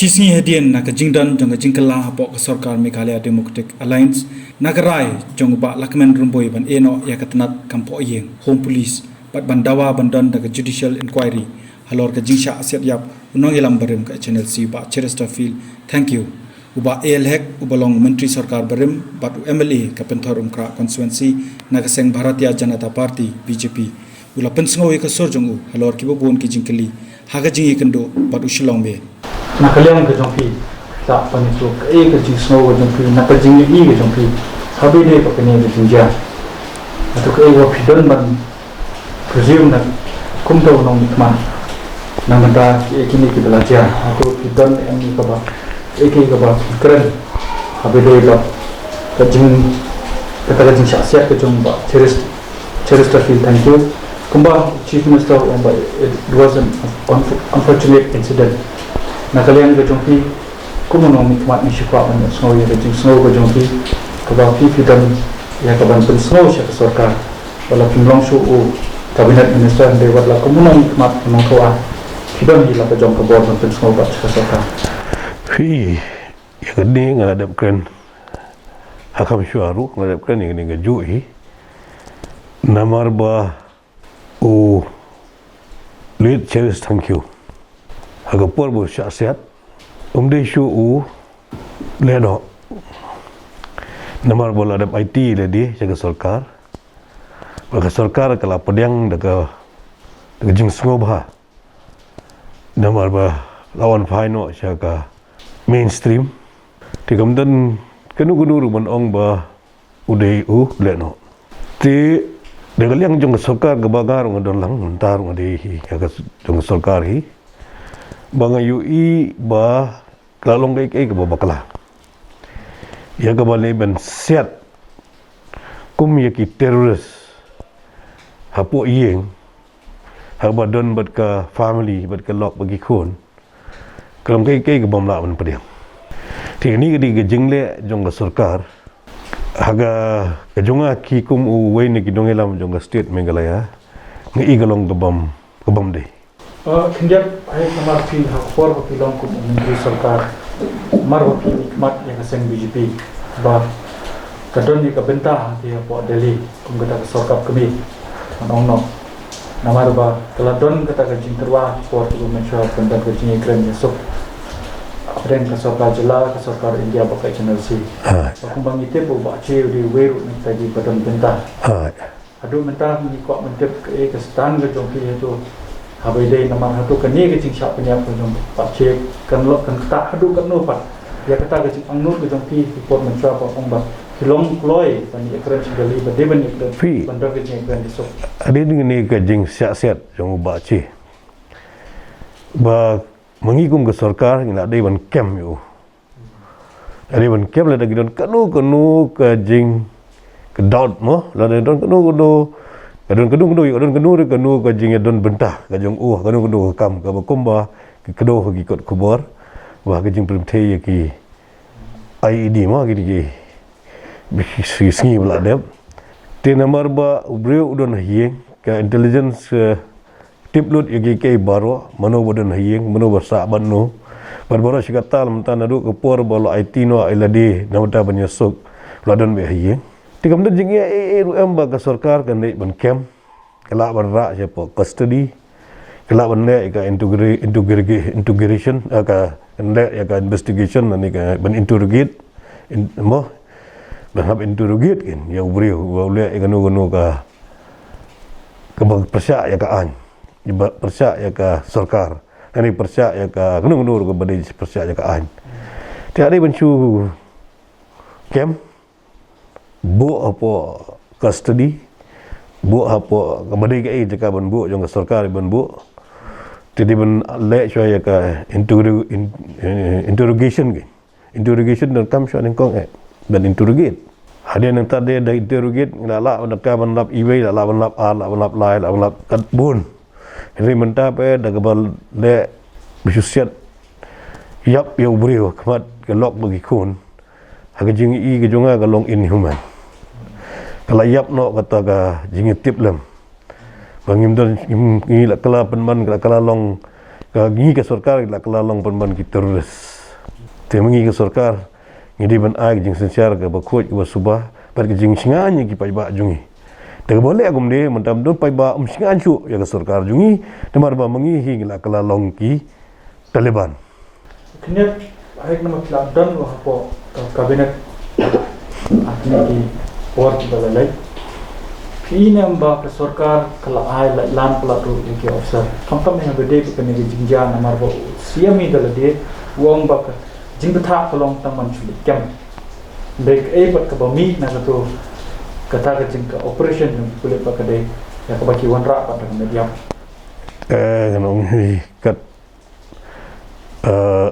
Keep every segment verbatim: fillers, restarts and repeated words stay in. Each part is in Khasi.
Shisngi hadien na ka jingdon jong ka jingkylla hapoh ka sorkar Meghalaya Democratic Alliance, na ka rai jong u Bah Lahkmen Rymbui ban ïehnoh ïa ka tnat kam poh ïing, Home Police, bad ban dawa ban don da ka judicial inquiry halor ka jingshah siat ïap u nongïalam barim ka H N L C, Bah Cheristerfield Thangkhiew. U Bah A L Hek, uba long Myntri Sorkar barim bad u M L A ka Pynthorumkhrah constituency na ka seng Bharatiya Janata Party, B J P, u la pynsngew ïa ka sur jong u halor kiba bun ki jingkylli ha ka jingïakynduh bad u Shillong Mail. Na ka liang ka jong phi, la pynïathuh kaei ka jingsngew ka jong phi, na ka jingïohi ka jong phi, ha ba ïadei bad kane ka jingjia. Hato kaei ba phi don ban presume na kumta u nongmihkhmat na ka bynta kiei kine kiba la jia? Hato phi don em ïa kaba, kiei kiei kaba phi kren ha ba ïadei bad ka jing, kata ka jingshah siat ka jong Bah Cheris-, Cheristerfield Thangkhiew? Kumba Chief Minister u ong ba it was an un-, unfortunate incident. Na ka liang ka jong phi, kum u nongmihkhmat, ngi sngewbha ban ïohsngew ïa ka jingsngew ka jong phi, kaba phi phi don ïa ka ban pynsngew sha ka sorkar. Ba la pynlong shuh u Cabinet Minister, hynrei wat la kum u nongmihkhmat, u nongthoh, phi don hi la ka jong ka bor ban pynsngew bad sha ka sorkar. Phi, ïa kane nga la dep kren ha kham shuwa ruh, nga la dep kren ïa kane kajuh hi. Namar ba u Late Cheristerfield Thangkhiew, ha ka por ba u shah siat, um dei shuh u lehnoh. Namar ba la dep aiti lade sha ka sorkar, ba ka sorkar ka la pdiang da ka, da ka jingsngewbha. Namar ba la wan phai noh sha ka mainstream. Te kam don kano kano ruh ban ong ba u dei u lehnoh. Te da ka liang jong ka sorkar kaba nga ruh nga don lang, mynta ruh nga dei hi ha ka s-, jong ka sorkar hi, ba nga ïohi ba ka la long kaei kaei kaba bakla. Ïa kaba leh ban siat kum ïa ki terrorist hapoh ïing, ha kaba don bad ka family, bad ka lok, bad ki khun, ka long kaei kaei kaba ym lah ban pdiang. Te kane ka dei ka jingleh jong ka sorkar. Ha ka, ka jong nga ki kum uwei na ki nongïalam jong ka state Meghalaya, nga i ka long ka bym, ka bym dei. Uh, khyndiat, hai namar phi ha ka por ba phi long kum u Myntri Sorkar, namar ba phi mihkhmat ïa ka seng B J P, ba ka don ïa ka bynta ha phi hapoh Delhi kum kata ka sorkar kmie, ngan ong noh. Namar ba ka la don kata ka jingtyrwa por kiba mynshuwa ban don ka jingïakren ïasuk hapdeng ka sorkar jylla, ka sorkar India bad ka H N L C. Hai. Ba kumba ngi tip, u Bah Che u dei uwei ruh na kita kiba don bynta. Hai. Haduh mynta ngi kwah ban tip kaei ka stand ka jong phi hato, ha ba ïadei, namar hato kane ka jingshah pynïap ka jong Bah Che kan long, kan ktah haduh katno pat ïa kata ka jingangnud ka jong phi, ki por mynshuwa ba ong ba ki long kloi ban ïakren sha Delhi, ba dei ban ïakren, phi, ban don ka jingïakren ïasuk. Hadien kane ka jingshah siat jong u Bah Che, ba ma ngi kum ka sorkar ngi la dei ban kem ïa u. Ngi la dei ban kem lada ki don kano kano ka jing, ka doubt mo, lada don kano kano, ka don kano kano, ka don kano re kano ka jingïadon bynta ka jong u, kano kano ka kam, kaba kumba ki kdew ha ki kot khubor ba ka jingpynthei ïa ki I E D mo, ki, ki, ki sngi ba la dep. Te namar ba u briew u don ha ïing, ka intelligence, eh, tip lut ïa kiei kiei baroh, mano ba don ha ïing, mano ba sah bad no. Bad baroh shi katta, mynta naduh ka por ba la aiti noh ïa lade na bynta ban ïasuk, la don beit ha ïing. Te kam don jingeh ei ei ruh em ba ka sorkar kan leit ban kem, ka lah ban rah shapoh custody, ka lah ban leh ïa ka interroga-, interroga-, interrogation, eh, ka, kan leh ïa ka investigation, lane ka ban interrogate, in, mo, ban hap interrogate kin ïa u briew ba u leh ïa kano kano ka, kaba pyrshah ïa ka aiñ, ba pyrshah ïa ka sorkar, lane pyrshah ïa ka kano kano ruh kaba dei pyrshah ïa ka aiñ. Te ha dei ban shu kem, buh hapoh custody, buh hapoh kaba dei kaei jaka ban buh jong ka sorkar ban buh. Te dei ban leh shuwa ïa ka interro-, in-, eh, interrogation ki. Interrogation donkam shuwa nyngkong eh ban interrogate. Hadien nangta dei da interrogate, la lah ban, ka ban lap iwei, la lah ban lap ar, la lah ban lap lai, la lah ban lap katbun. Hynrei mynta pat da kaba leh ba shu siat ïap ïa u briew ha khmat ka lok bad ki khun, ha ka jingïohi ka jong nga ka long inhuman. Ka la ïap noh kata ka jingïatiplem. Ba ngim don, ngim, ngi la kylla pynban, la kylla long, ka ngi ka sorkar la kylla long pynban ki terrorist. Te ma ngi ka sorkar ngi dei ban ai ka jingsynshar kaba khuid kaba suba bad ka jingshngaiñ ïa ki paidbah jong ngi. Te kaba leh kumne mynta ym don paidbah um shngaiñ shuh ïa ka sorkar jong ngi. Te namar ba ma ngi hi ngi la kylla long ki Taliban. Kynnoh hek nama phi la don wa hapoh ka kabinet. Akne ki por kiba la leit. Phi ne em ba ka sorkar ka la ai lait lan palat ruh ïa ki officer. Khamtam ïa ba dei ba kane ka jingjia namar ba u C M i da lade u ong ba ka jingbthah ka long tang ban shu leit kem. Dei kaei pat kaba mih na kato kata ka jing ka operation jong ki pulit ba ka dei ïa kaba ki wanrah pat da ka met ïap. Eh, kan ong hi kat, eh,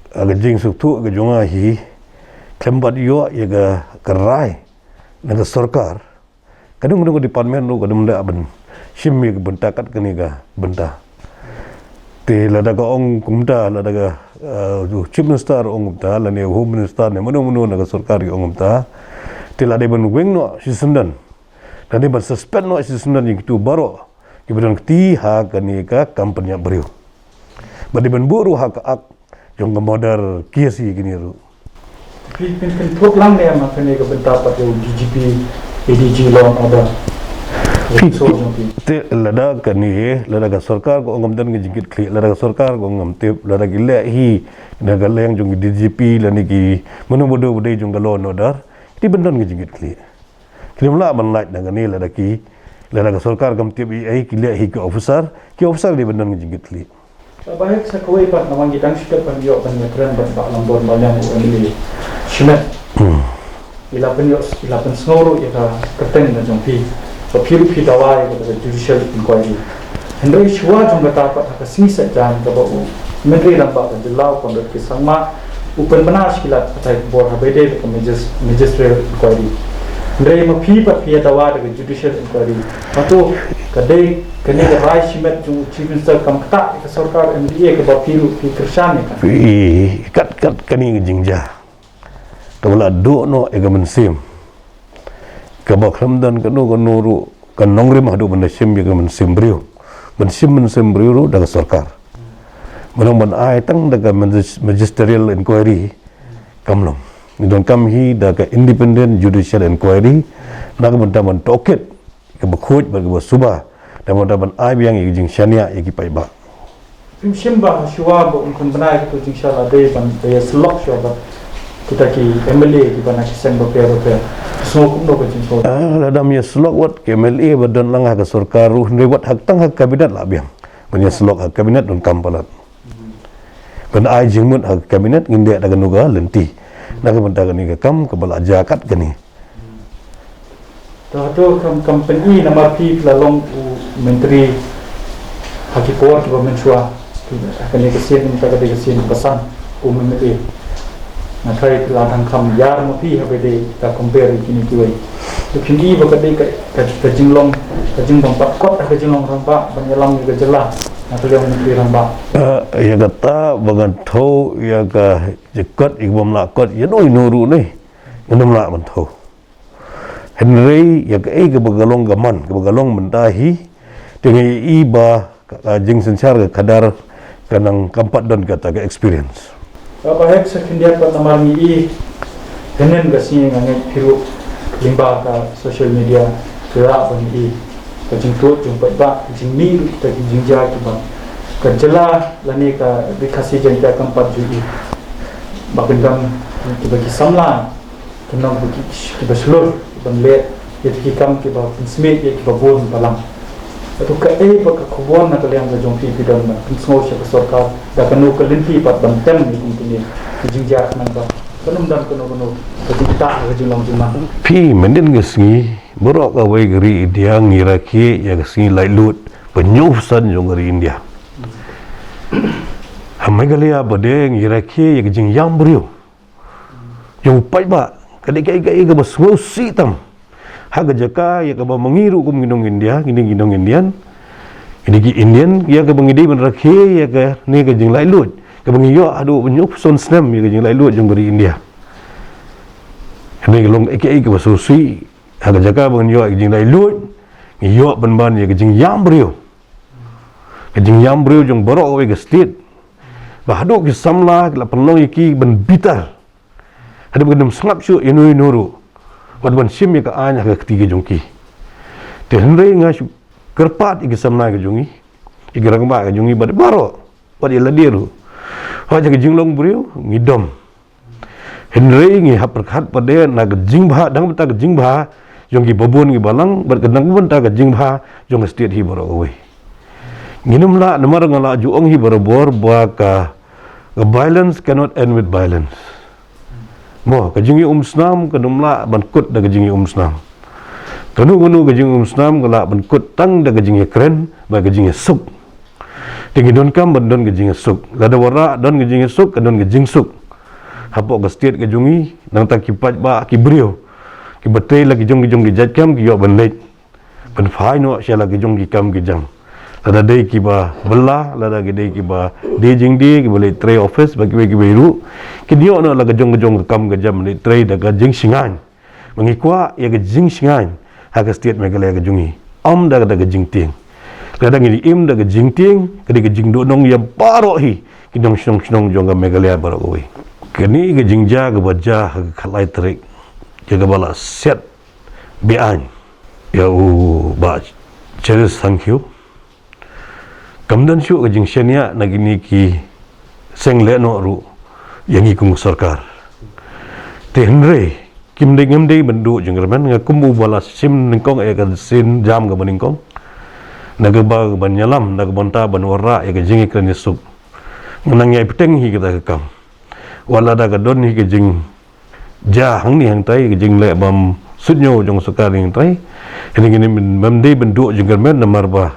ka jingsuk tu ka jong nga hi khlem pat ïoh ïa ka, ka rai na ka sorkar. Ka dang, ka dang ka department ruh ka dang da ban shim ïa ka bynta kat kane ka bynta. Te lada ka ong kumta, lada ka, eh, Chief Minister ong kumta, lane Home Minister ne mano mano na ka sorkar ki ong kumta. Te lada ban weng noh shi syndon, lada ban suspend noh shi syndon ïa kitu baroh kiba don kti ha kane ka kam pynïap briew. Ba dei ban buh ruh ha ka ak jong ka murder case ïa kine ruh. Phi phin kynthoh lang ne em ha kane ka bynta pat ïa u D G P, A D G law and order? Phi, so jong phi, te lada kane, lada ka sorkar ka ong ngam don ka jingkit khlieh, lada ka sorkar ka ong ngam tip, lada ki leh hi na ka liang jong ki D G P lane ki mano ba dei, ba dei jong ka law and order, ki dei ban don ka jingkit khlieh. Kim lah ban lait na kane lada ki, lada ka sorkar kam tip ei ei, ki leh hi ki officer, ki officer dei ban don ka jingkit khlieh. Ba hek sa kawei pat namar ngi dang shu dep ban ïoh ban ïakren bad Bah Lambor Maliang u M L A Shimet. Hmm. I la pynïoh, i la pynsngew ruh ïa ka kyrteng na jong phi. Ba phi ruh phi dawa ïa ka judicial inquiry. Hynrei shuwa jong kata pat ha ka sngi Saitjaiñ kaba u Myntri Rangbah ka jylla u Conrad K Sangma u pynbna sha ki lad pathai khubor ha ba ïadei bad ka magis-, magisterial inquiry. Hynrei ma phi pat phi ïa dawa da ka judicial inquiry. Hato ka dei kane ka rai shimet jong u Chief Minister kam ktah ïa ka sorkar M D A kaba phi ruh phi kyrshan ïa ka? Phi, kat kat kane ka jingjia kaba la duh noh ïa ka mynsiem kaba khlem don kano kano ruh ka nongrim haduh ban da shim ïa ka mynsiem briew, ban shim mynsiem briew ruh da ka sorkar. Ban ong ban ai tang da ka magis-, magisterial inquiry kam long. Ngi donkam hi da ka independent judicial inquiry na ka bynta ban tohkit kaba khuid bad kaba suba, da ban, da ban ai biang ïa ka jingshaniah ïa ki paidbah. Phim shim ba shuwa ba un pynbna ïa kato jingshaniah dei ban da ïa syllok shuwa bad kita ki M L A kiba na ki seng bapher bapher? Sngew kumno ka jingsngew? Ah, lada ym ïa syllok wat ki M L A ba don lang ha ka sorkar ruh, hynrei wat ha tang ha ka cabinet lah biang. Ban ïa syllok ha ka cabinet donkam palat. Ban ai jingmut ha ka cabinet ngin leh da kano ka lynti na ka bynta kane ka kam kaba la jia kat kane. To hato kam, kam pyni namar phi la long u myntri ha ki por kiba mynshuwa, ha kane ka sien, mynta ka dei ka sien ba san kum M L A. Nga tharai phi la dang kham ïar ma phi ha ba dei ka compare kine kiwei. To phi i ba ka dei ka, ka, ka jinglong, ka jingbym pat kot ha ka jinglong rangbah ban ïalam ïa ka jylla na ka liang myntri rangbah. Eh, ïa kata ba ngan thew ïa ka jingkot ïa ka bym lah kot ïa no ïa no ruh ne. Ngan ym lah ban thew. Hynrei ïa kaei kaba ka long ka man, kaba ka long mynta hi, te nga i ba ka, ka jingsynshar ka khadar ka nang kam pat don kata ka experience. Ba hek sa khyndiat pat namar ngi i hynnin ka sngi nga ngeit phi ruh lyngba ka social media phi lah ban i ka jingtuid jong paidbah, ka jingmih ruh kita ki jingjia kiba ka jylla lane ka Ri Khasi Jaiñtia kam pat ju i. Ba kyndon kiba ki samla Ki nong ba ki, kiba shlur, kiban leh ïa ki kam kiba pynsmit ïa kiba bun balang. Hato kaei pat ka khubor na ka liang ka jong phi, phi don ban pynsngew sha ka sorkar da kano ka lynti pat ban tem ïa kum kine ki jingjia khnang ba kan ym don kano kano ka jingktah ka jinglong jingman? Phi, mynnin ka sngi baroh kawei ka ri India ngi rakhe ïa ka sngi laitluid ba hynñiewphew san jong ka ri India. Ha Meghalaya pat de ngi rakhe ïa ka jingïam briew jong u paidbah. Ka dei kaei kaei kaba sngewsih tam. Ha ka jaka ïa kaba ma ngi ruh kum ngi nong India, ngi dei ngi nong Indian, ngi dei ki Indian, ïa kaba ngi dei ban rakhe ïa kane ka jinglaitluid kaba ngi ïoh haduh ba hynñiewphew san snem ïa ka jinglaitluid jong ka ri India. Kane ka long kaei kaei kaba sngewsih. Ha ka jaka ba ngi ïoh ïa ka jinglaitluid, ngi ïoh pynban ïa ka jingïam briew. Ka jingïam briew jong baroh kawei ka state. Ba haduh ki samla ki la pynlong ïa ki ban bitar. Haduh ba kin ym sngap shuh ïa no ïa no ruh. Wat ban shim ïa ka aiñ ha ka kti ka jong ki. Te hynrei nga shu kyrpad ïa ki samla ka jong ngi, ïa ki rangbah ka jong ngi bad baroh, wat ïa lade ruh. Hooid, ha ka jinglong briew ngi dom. Hynrei ngi hap pyrkhat pat de na ka jingbha, dang bynta ka jingbha jong ki babun ki balang, bad ka dang bynta ka jingbha jong ka state hi baroh kawei. Ngin ym lah, namar nga la ju ong hi barabor ba ka, ka violence cannot end with violence. Mo, ka jingïaumsnam kan ym lah ban kut da ka jingïaumsnam. Kano kano ka jingïaumsnam ka lah ban kut tang da ka jingïakren bad ka jingïasuk. Te ngi donkam ban don ka jingïasuk. Lada wanrah don ka jingïasuk, kan don ka jingsuk. Hapoh ka state ka jong ngi, nangta ki paidbah, ki briew, kiba trei la ki jong ki jong ki jait kam, ki ïoh ban leit ban phai noh sha la ki jong ki kam ki jam. Lada dei kiba bylla, lada ki dei kiba die jingdie, kiba leit trei office, bad kiwei kiwei ruh, kin ïoh noh la ki jong ki jong ki kam ki jam, leit trei da ka jingshngaiñ. Ba ngi kwah ïa ka jingshngaiñ ha ka state Meghalaya ka jong ngi, ym da ka, da ka jingtieng. Lada ngi im da ka jingtieng, ka dei ka jingduhnong ïa baroh hi ki nongshong shnong jong ka Meghalaya baroh kawei. Kane ka jingjia kaba jia ha ka khatlai tarik, ïa kaba la siat be-aiñ ïa u Bah Cherish Sangkhiew, kam don shuh ka jingshaniah na kine ki seng lehnoh ruh ïa ngi kum ka sorkar. Te hynrei kim dei, ngam dei ban duh jingkyrmen, nga kum uba la shim nyngkong ïa ka sien jam kaba nyngkong, na kaba ban ïalam, na ka bynta ban wanrah ïa ka jingïakren ïasuk. Nga nang ïai bteng hi kata ka kam. Wat lada ka don hi ka jing jia hangne hangtai, ka jingleh bym suidñiew jong sorkar hangne hangtai, kane kane ngam dei ban duh jingkyrmen, namar ba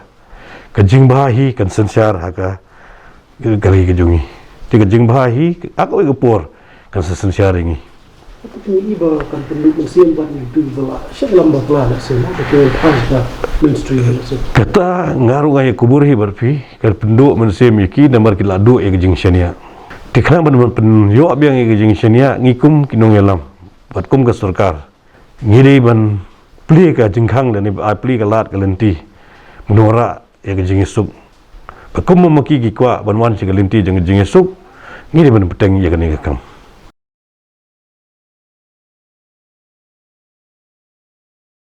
ka jingbha hi kan synshar ha ka, ka ri ka jong ngi. Te ka jingbha hi ha kawei ka por kan sa synshar ïa ngi. Te ngi i ba kan pynduh mynsiem bad ngi tu ba la shah lam bakla da sien, da ki phai da ministry da sien. Kata nga ruh nga ïakubur hi bad phi, kan pynduh mynsiem ïa ki namar ki la duh ïa ka jingshaniah. Te khnang ban, ban pynïoh biang ïa ka jingshaniah, ngi kum ki nongïalam bad kum ka sorkar, ngi dei ban plie ka jingkhang lane ba plie ka lad ka lynti ban wanrah ïa ka jingïasuk. Ba kum ma ki ki kwah ban wan sha ka lynti jong ka jingïasuk, ngi dei ban bteng ïa kane ka kam.